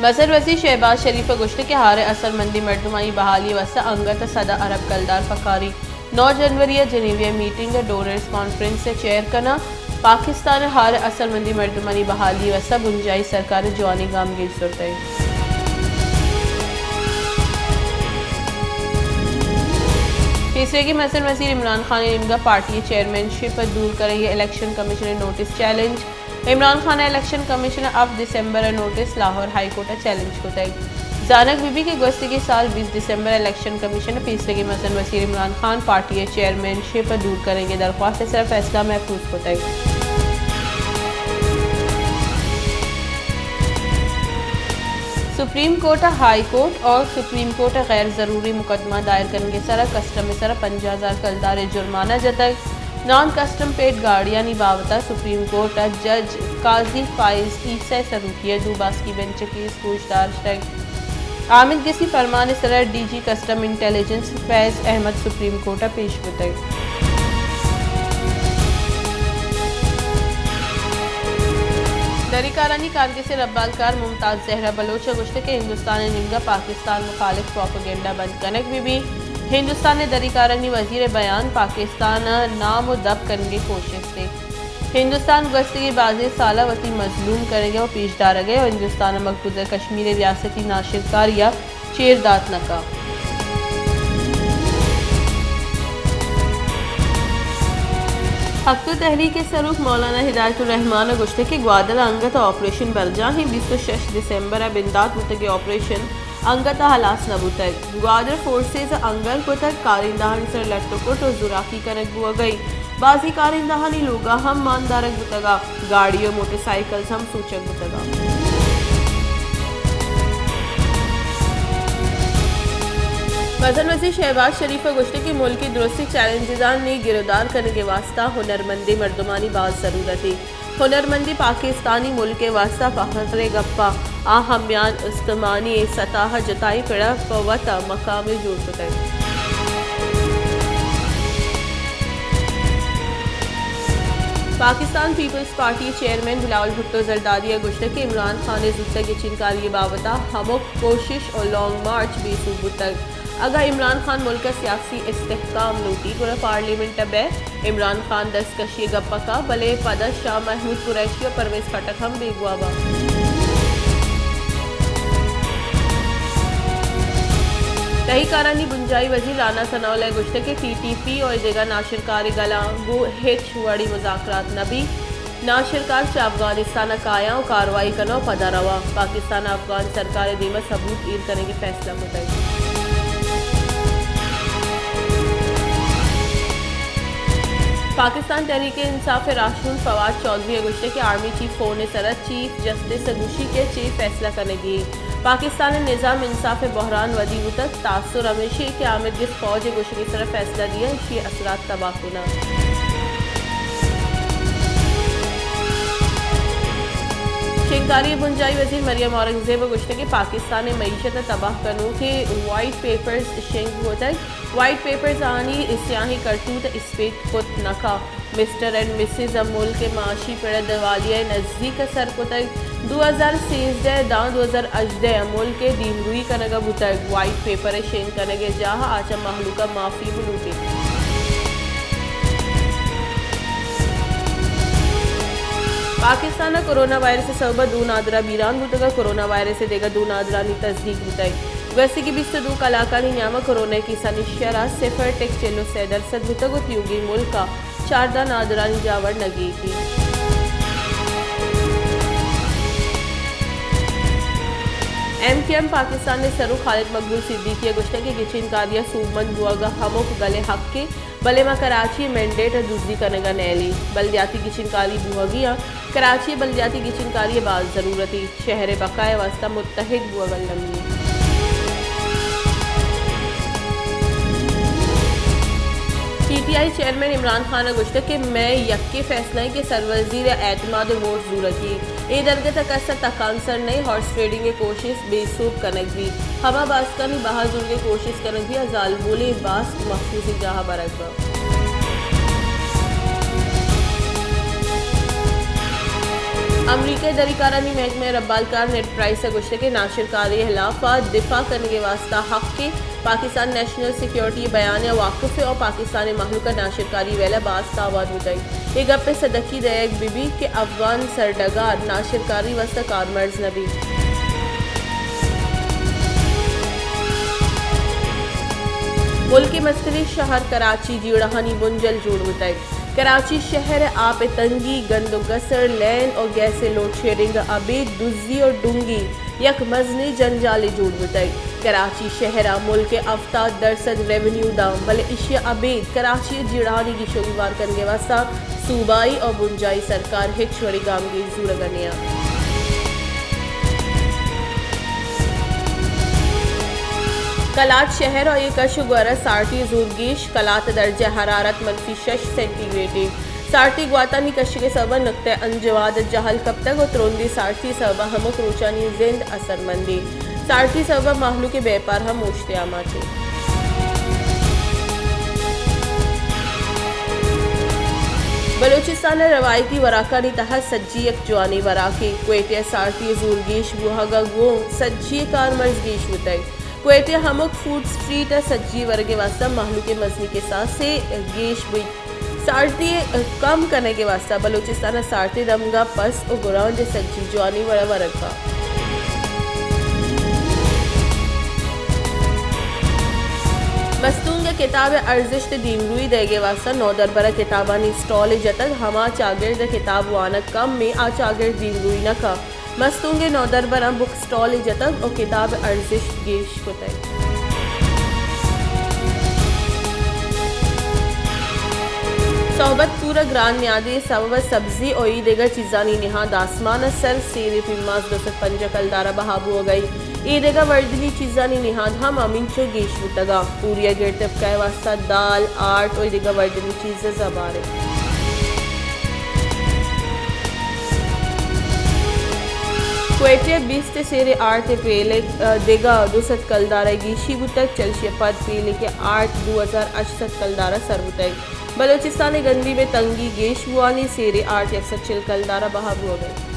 مزن وزیر شہباز شریف ء گوشت کہ ہار ء اثرمندیں مردمانی بحالی ء واستہ انگت ء سد ء ارب کلدار پکاری۔ نو جنوری ء جنیوی ء میٹنگ ء ڈونرز کانفرنس ء چیئر کناں۔ پاکستان ء ہار ء اثرمندیں مردمانی بحالی ء واستہ بنجاہی سرکار ء جوانیں گامگیج زرتگ۔ پیسریگیں مزن وزیر عمران خان ء نیمگا پارٹی ء چیئرمین شپ ء دور کنگ ء الیکشن کمیشن ء نوٹس چیلنج۔ عمران خان ء الیکشن کمیشن ء ہفت دسمبر ء نوٹس، لاہور ہائی کورٹ ء چیلنج کتگ۔ زانگ بہ بیت کہ گوستگیں سال بیست دسمبر ء الیکشن کمیشن ء پیسریگیں مزن وزیر عمران خان پارٹی ء چیئرمین شپ ء دور کنگ ء درخواست ء سرا فیصلہ محفوظ کتگ۔ سپریم کورٹ ء ہائی کورٹ اور سپریم کورٹ ء غیر ضروری مقدمہ دائر کنگ ء سرا کسٹم ء سرا پنجاہ ہزار کلدار ء جرمانہ جتگ۔ نان کسٹم پیڈ گاڑیانی بابت ء سپریم کورٹ ء جج قاضی فائز عیسی سروکی ء دو باسکی بنچ ء کیس گوش داشتگ۔ آمدگسی فرمان ء سرا ڈی جی کسٹم انٹیلیجنس فیض احمد سپریم کورٹ ء پیش بوتگ۔ دری کارانی کارگس ء ربالکار ممتاز زہرا بلوچ ء گوشتگ کہ ہندوستان ء نیمگ ء پاکستان مخالف پروپیگنڈا بند کنگ بہ بیت۔ ہندوستان ء دری کارانی وزیر ء بیان پاکستان ء نام ء دپ کنگ ء کوشست ء۔ ہندوستان گوستگیں بازیں سال ء وتی مظلوم کنگ ء پیش دارگ ء ء ہندوستان ء مقبوضہ کشمیر ء ریاستی ناشرکاری ء چیر دات نہ کنت۔ حق تو تحریک ء سروک مولانا ہدایت الرحمان ء گوشتگ کہ گوادر ء انگت ء آپریشن برجاہ ایں، بیست ء شش دسمبر ء بندات بوتگیں آپریشن انگت ء ہلاس نہ بوتگ۔ گوادر فورسز ء انگر کتگ، کارندہانی سر لٹ ء کٹ ء زوراکی کنگ بوگ ء انت۔ بازیں کارندہانی لوگاں ہم مان دارگ بوتگ ء گاڑی ء موٹر سائیکلز ہم سوچگ بوتگ ء۔ مزن وزیر شہباز شریف ء گوشتگ کہ ملک ء درستیں چیلنجزاں نی گرودار کنگ ء واستہ ہنرمندیں مردمانی باز ضرورت انت۔ ہنرمندی پاکستانی ملک ء واستہ فخر ء گپ ء آ ہمیان استمانی ء سطح ء جتائیں پڑ ء پہ وت ء مقامے جوڑ کتگ۔ پاکستان پیپلز پارٹی ء چیئرمین بلاول بھٹو زرداری ء گوشتگ کہ عمران خان ء زوتگ گچینکاری ء بابت ء ہمک کوشش ء لانگ مارچ بے سوب بوتگ۔ اگاں عمران خان ملک ء سیاسی استحکام لوٹی، گڑا پارلیمنٹ ء بئے۔ عمران خان دستکشی ء گپ ء کاں، بلے پد ء شاہ محمود قریشی ء پرویز خٹک ہم بیگواہ باں۔ تہی کارانی بنجاہی وزیر رانا ثناء اللہ ء گوشتگ کہ ٹی ٹی پی ء دگہ ناشرکاری گلاں گوں ہچ وڑی مذاکرات نہ بیت۔ ناشرکار چہ افغانستان ء کایاں و کاروائی کناں و پدا رواں۔ پاکستان ء افغان سرکار ء دیما ثبوت ایر کنگ ء فیصلہ کتگ۔ پاکستان تحریک انصاف ء راہشون فواد چوہدری ء گوشتگ کہ آرمی چیف فون ء سرا چیف جسٹس ء گوشی کہ چے فیصلہ کنگی۔ پاکستان ء نظام انصاف ء بحران ودی بوتگ، تاثر ہمیش انت کہ آمدگس فوج ء گوشگ ء سرا فیصلہ دیاں، ایشی ء اثرات تباہ کناں۔ شنگکاری ء بنجاہی وزیر مریم اورنگزیب ء گوشتگ کہ پاکستان ء معیشت ء تباہ کنوکیں وائٹ پیپرز شنگ کتگ، وائٹ پیپرز آنی سیاہیں کرتوت ء اسپیت کت نہ کنت۔ مسٹر اینڈ مسز ء ملک ء معاشی پڑ ء دیوالیہ ء نزیک ء سر کتگ۔ دو ہزار سیزدہ داں دو ہزار ہژدہ ء ملک ء دیمروئی کنگ ء بوتگ۔ وائٹ پیپر ء شنگ کنگ ء جاہ ء آ چہ مہلوک ء معافی بلوٹیت۔ پاکستان ء کرونا وائرس ء سبب ء دو نادراہ بیران بوتگ ء کرونا وائرس ء دگہ دو نادراہانی تصدیق بوتگ۔ گوستگیں بیست ء دو کلاکانی نیام ء کرونا ء کیسانی شرح صفر ٹک چل ء سے درسد بوتگ ء تیوگیں ملک ء چاردہ نادراہانی جاور نگیگی۔ ایم کیو ایم پاکستان ء سروک خالد مقبول صدیقی ء گوشتگ کہ گچین کاری ء سوبمند بوگ ء ہمک گل ء حق انت، بلے ما کراچی ء مینڈیٹ ء دزی کنگ ء نیلیں۔ بلدیاتی گچین کاری بوہگی انت۔ کراچی ء بلدیاتی گچین کاری ء باز ضرورت انت۔ شہر ء بقا ء واستہ متحد بوگ المی انت۔ P T I chairman Imran Khan ء گوشتگ کہ مئے یکیں فیصلہ انت کہ سروزیر ء اعتماد ء ووٹ زورگی۔ اے درگت ء کس ء تکانسر نئیں، ہارس ٹریڈنگ ء کوشست بے سوب کنگ بیت۔ ہما باسکانی بہا زورگ ء کوشست کنگ بیت ء زالبولیں باسک مخصوصیں جاہ ء برگ۔ امریکہ ءِ دریکارانی محکمہ ءِ ربالکار نیڈ پرائس ءَ گوشتگ کہ ناشرکاری ءِ ہلاف ءَ دفاع کنگ ءِ واستہ حق ءَ، پاکستان نیشنل سیکورٹی بیان ءَ واقف ءَ اور پاکستان ءِ مہلوک ءَ ناشرکاری ویل ءَ باز تاوان بوتگ۔ اے گپ ءِ صدقی دئیگ بہ بیت کہ افغان سرڈگار ناشرکاری واستہ کارمرز نہ بیت۔ ملک ءِ مستریں شہر کراچی جیڑہانی بنجل جوڑ بوتگ۔ کراچی شہر ءِ آپ ءِ تنگی، گند و گسر، لین اور گیس ءِ لوڈ شیڈنگ ءَ ابید دزی اور ڈنگی یک مزنیں جنجالے جوڑ بوتگ۔ کراچی شہر ءَ ملک ءِ ہفتاد درسد ریونیو داں، بلے ایشی ءَ ابید کراچی ءِ جیڑہانی گیش و گیوار کنگ ءِ واستہ صوبائی اور بنجاہی سرکار ہچ وڑیں گامگیج زورگ ءَ نیاں۔ کلات شہر ءُ آئی ءِ کش ءُ گور ءَ سارتی ءِ زور گیش، کلات ءِ درجہ حرارت منفی شش سینٹی گریڈ ءَ۔ سارتی گواتانی کشگ ءِ سبب ءَ نقطہ انجواد ءَ جہل کپتگ ءُ ترندیں سارتی ءِ سبب ءَ ہمک روچانی زند اثرمند اِنت۔ سارتی ءِ سبب ءَ مہلوک ءِ بیپار ہم اوشت ءِ آماچ اِنت۔ بلوچستان ءِ روایتی وراکانی تہا سجی یک جوانیں وراکے۔ کوئٹہ ءَ سارتی ءِ زور گیش بوہگ ءَ گوں سجی ءِ کارمرز گیش بوتگ۔ کوئٹہ ءِ ہمک فوڈ اسٹریٹ ءَ سجی ورگ ءِ واستہ مہلوک ءِ مزنیں کساسے گیش بیت۔ سارتی ءِ کم کنگ ءِ واستہ بلوچستان ءَ سارتی ءِ دمگ ءَ پس ءُ گرانج ءِ سجی جوانیں وڑ ءَ ورگ ءَ۔ مستونگ ءَ کتاب ءِ ارزشت ءِ دیمروئی دئیگ ءِ واستہ نودربر ءَ کتابانی اسٹالے جتگ، ہما چاگرد ءَ کتاب وانگ کم اِنت، آ چاگرد دیمروئی نہ کنت۔ مستونگ ءِ نودربراں بک اسٹالے جتگ ءُ کتاب ءِ ارزشت گیش کتگ۔ صحبت پور ءَ گران نیادی ءِ سبب ءَ سبزی ءُ اے دگہ چیزانی نہاد آسمان ءِ سر، سیر ءِ پیماز دو سد پنجاہ کلدار ءَ بہا بوگ ءَ اِنت۔ اے دگہ وردنی چیزانی نہاد ہم ہمینچو گیش بوتگ اَنت۔ پوری ءِ گرتپکہ ءِ واستہ دال، آرٹ ءُ اے دگہ وردنی چیز ءِ زبار اِنت۔ کوئٹہ ءَ بیست ءِ سیر ءِ آرت ءِ پیلک ءَ دگہ دو سد کلدار ءَ گیشی بوتگ، چریشی ءَ پد پیلک ءِ آرت دو ہزار ہشت سد کلدار ءَ سر بوتگ۔ بلوچستان ءِ گندیم ءِ تنگی گیش بوانی سیر ءِ آرت یک سد چل کلدار ءَ بہا بوگ ءَ اِنت۔